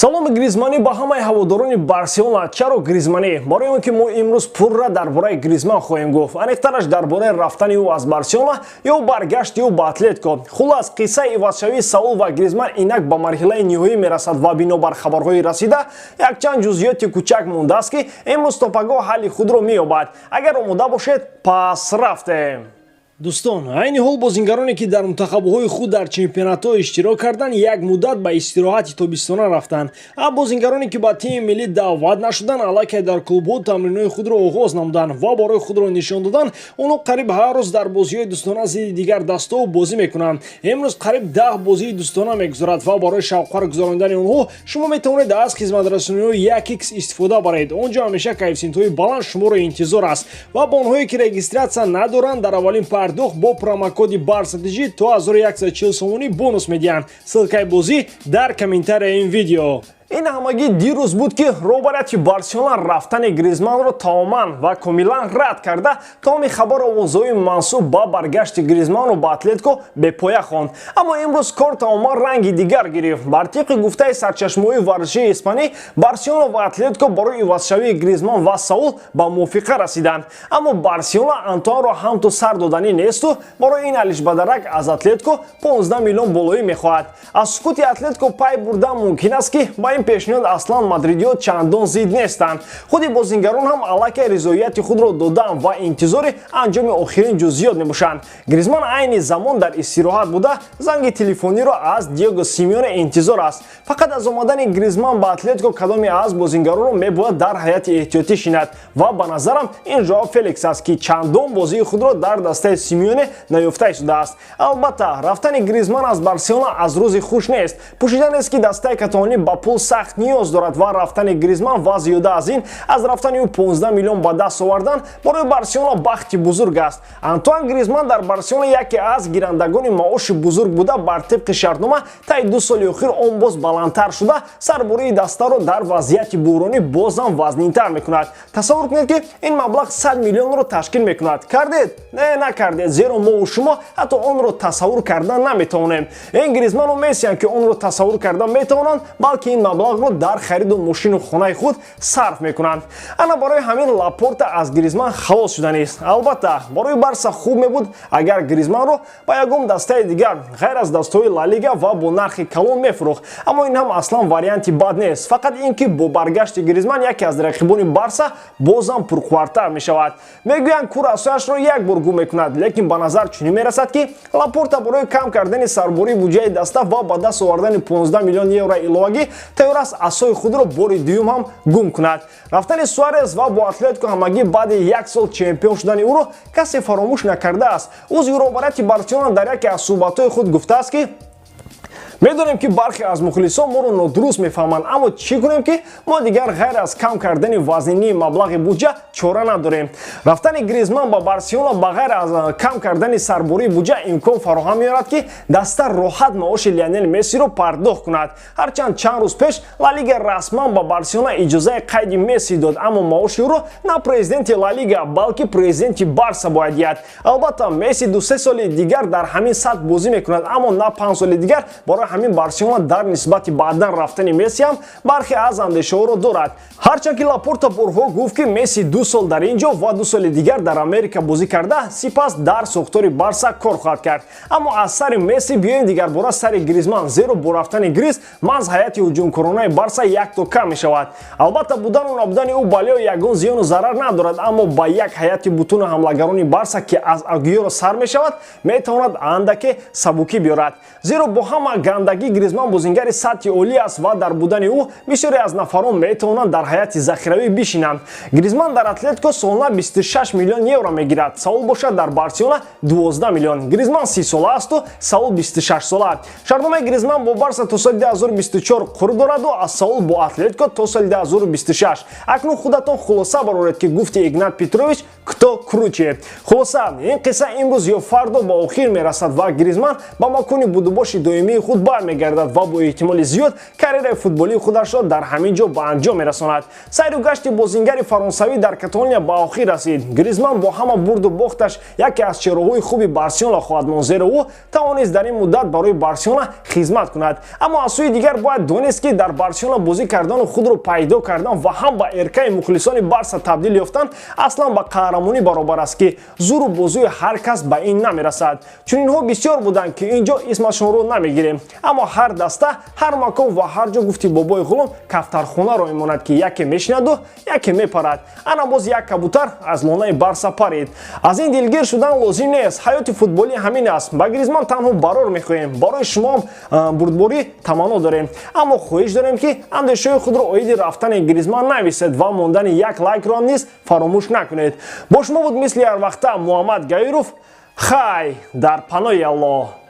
Саломи Гризманӣ ба ҳамаи ҳаводорони Барселона. Чаро Гризманӣ? Барои он ки мо имрӯз пурра дар бораи Гризман хоҳем гуфт, аниқтараш дар бораи рафтани ӯ аз Барселона ё баргашти ӯ ба Атлетико. Хуллас, қиссаи ивазшавии Саул ва Гризман инак ба марҳилаи ниҳоӣ мерасад ва бинобар хабарҳои расида якчанд ҷузъиёти кӯчак мондааст, ки имрӯз то пагоҳ ҳалли худро меёбад. Агар омода бошед, пас рафтем. Дӯстон, айни ҳол бозингароне, ки дар мунтахабҳои худ дар чемпионатҳо иштирок карданд, як муддат ба истироҳати тобистона рафтанд. А бозингароне, ки ба тими миллӣ даъват нашуданд, аллакай дар клубҳо тамринҳои худро оғоз намуданд ва барои худро нишон додан онҳо қариб ҳар рӯз дар бозиҳои дӯстона зидди дигар дастаҳо бозӣ мекунанд. Имрӯз қариб 10 бозии дӯстона мегузарад ва барои шавқвар гузаронидани онҳо шумо метавонед аз хизматрасониҳои 1x истифода баред. Он ҷо ҳамеша коэффисиентҳои баланд шуморо интизор аст ва ба онҳое, ки регистрация надоранд, дар аввалин пардохт бо промокоди БАРСАТЖ то 1140 сомонӣ бонус медиҳанд. Ссылкаи бозӣ дар комментарияи ин видео. Ин ҳамагӣ дирӯз буд, ки роҳбарияти Барселона рафтани Гризманро тамоман ва комилан рад карда, тамоми хабару овозҳои мансуб ба баргашти Гризманро ба Атлетико бепоя хонд. Аммо имрӯз кор тамоман ранги дигар гирифт. Бар тибқи гуфтаи сарчашмаҳои варзишии испанӣ, Барселона ва Атлетико барои ивазшавии Гризман ва Саул ба мувофиқа расиданд, аммо Барселона Антуанро ҳамту сар доданӣ несту барои ин алишбадарак аз Атлетико 15 миллион болоӣ мехоҳад. Аз сукути Атлетико пай бурдан мумкин аст, ки ба ин пешниҳод аслан мадридиҳо чандон зид нестанд. Худи бозингарон ҳам аллакай ризоияти худро доданд ва интизори анҷоми охирин ҷузъиёт мебошанд. Гризман айни замон дар истироҳат буда, занги телефониро аз Диего Симеоне интизор аст. Фақат аз омадани Гризман ба Атлетико кадоме аз бозингаронро мебояд дар ҳайати эҳтиётӣ шинад ва ба назарам, ин Жоао Феликс аст, ки чандон бозии худро дар дастаи Симеоне наёфта истодааст. Албатта, рафтани Гризман аз Барселона аз рӯзи хуш нест. Пӯшида нест, ки дастаи каталонӣ ба пул сахт ниёз дорад ва рафтани Гризман ва зиёда аз ин аз рафтани ӯ 15 миллион ба даст овардан барои Барселона бахти бузург аст. Антуан Гризман дар Барселона яке аз гирандагони маоши бузург буда, бар тибқи шартнома таи 2 соли охир он боз баландтар шуда, сарбории дастаро дар вазъияти буҳронӣ бозам вазнинтар мекунад. Тасаввур кунед, ки ин маблағ 100 миллионро ташкил мекунад. Кардед? Не, накардед, зеро мову шумо ҳатто онро тасаввур кардан наметавонем. Ин Гризману Мессиянд, ки онро тасаввур кардан метавонанд, балки ин маблағро дар хариду мошину хонаи худ сарф мекунанд. Ана барои ҳамин Лапорта аз Гризман халос шуданист. Албатта, барои Барса хуб мебуд, агар Гризманро ба ягон дастаи дигар ғайр аз дастаҳои Ла Лига ва бо нархи калон мефурӯхт, аммо ин ҳам аслан варианти бад нест. Фақат ин ки бо баргашти Гризман яке аз рақибони Барса бозам пурқувваттар мешавад. Мегӯянд, кур асояшро як бор гум мекунад, лекин ба назар чунин мерасад, ки Лапорта барои кам кардани сарбории буҷаи даста ва ба даст овардани 15 миллион евро иловагӣ тайёр аст асои худро бори дуюм ҳам гум кунад. Рафтани Суарес ва бо Атлетико ҳамагӣ баъди як сол чемпион шудани ӯро касе фаромӯш накардааст. Узви роҳбарияти Барселона дар яке аз суҳбатҳои худ гуфтааст, ки медонем, ки бархе аз мухлисон моро нодуруст мефаҳманд, аммо чӣ кунем, ки мо дигар ғайр аз кам кардани вазнинии маблағи буҷа чора надорем. Рафтани Гризман ба Барселона ба ғайр аз кам кардани сарбории буҷа имкон фароҳам меорад, ки даста роҳат маоши Лионел Мессиро пардохт кунад. Ҳарчанд чанд рӯз пеш Ла Лига расман ба Барселона иҷозаи қайди Месси дод, аммо маоши ӯро на президенти Ла Лига, балки президенти Барса бояд диҳад. Албатта, Месси 2-3 соли дигар дар ҳамин сатҳ бозӣ мекунад, аммо на 5 соли дигар. Барои ҳамин Барселона дар нисбати баъдан рафтани Месси ҳам бархе аз андешаҳоро дорад. Ҳарчанд ки Лапорта борҳо гуфт, ки Месси 2 сол дар ин ҷо ва 2 соли дигар дар Америка бозӣ карда, сипас дар сохтори Барса кор хоҳад кард. Аммо аз сари Месси биёем дигарбора сари Гризман, зеро бо рафтани Гриз маҳз ҳайати ҳуҷумкоронаи Барса якто кам мешавад. Албатта, будану набудани ӯ ба Лео ягон зиёну зарар надорад, аммо ба як ҳайати бутуну ҳамлагарони Барса, ки аз Агуеро сар мешавад, метавонад андаке сабукӣ биёрад, зеро бо ҳама гандагӣ Гризман бозингари сатҳи олӣ аст ва дар будани ӯ бисёре аз нафарон метавонанд дар ҳайати захиравӣ бишинанд. Гризман дар Атлетико солона 26 миллион евро мегирад, Саул бошад дар Барселона 12 миллион. Гризман 30 сола асту Саул 26 сола. Шартномаи Гризман бо Барса то соли 2024 қурб дораду аз Саул бо Атлетико то соли 2026. Акнун худатон хулоса бароред, ки гуфти Игнат Петрович, кто круче. Хулоса, ин қисса имрӯз ё фардо ба охир мерасад ва Гризман ба макони будубоши доимии худ. Бармегардад ва бо эҳтимоли зиёд карьераи футболии худашро дар ҳамин ҷо ба анҷом мерасонад. Сайру гашти бозингари фаронсавӣ дар Каталония ба охир расид. Гризман бо ҳама бурду бохташ яке аз чеҳраҳои хуби Барселона хоҳад монд, зеро ӯ тавонист дар ин муддат барои Барселона хизмат кунад. Аммо аз сӯи дигар бояд донист, ки дар Барселона бозӣ кардану худро пайдо кардан ва ҳам ба эркаи мухлисони Барса табдил ёфтан аслан ба қаҳрамонӣ баробар аст, ки зуру бозӯи ҳар кас ба ин намерасад. Чунинҳо бисёр буданд, ки ин ҷо исмашонро намегирем. Аммо ҳар даста, ҳар макон ва ҳар ҷо, гуфти бобои ғулом, кафтархонаро мемонад, ки яке мешинаду яке мепарад. Ана боз як кабутар аз лонаи Барса парид. Аз ин дилгир шудан лозим нест, ҳаёти футболӣ ҳамин аст. Ба Гризман танҳо барор мехоҳем, барои шумоам бурдборӣ таманно дорем. Аммо хоҳиш дорем, ки андешаҳои худро оиди рафтани Гризман нависед ва мондани як лайкро низ фаромӯш накунед. Бо шумо буд мисли ҳарвақта Муҳаммад Гаиров. Хай, дар панои Аллоҳ.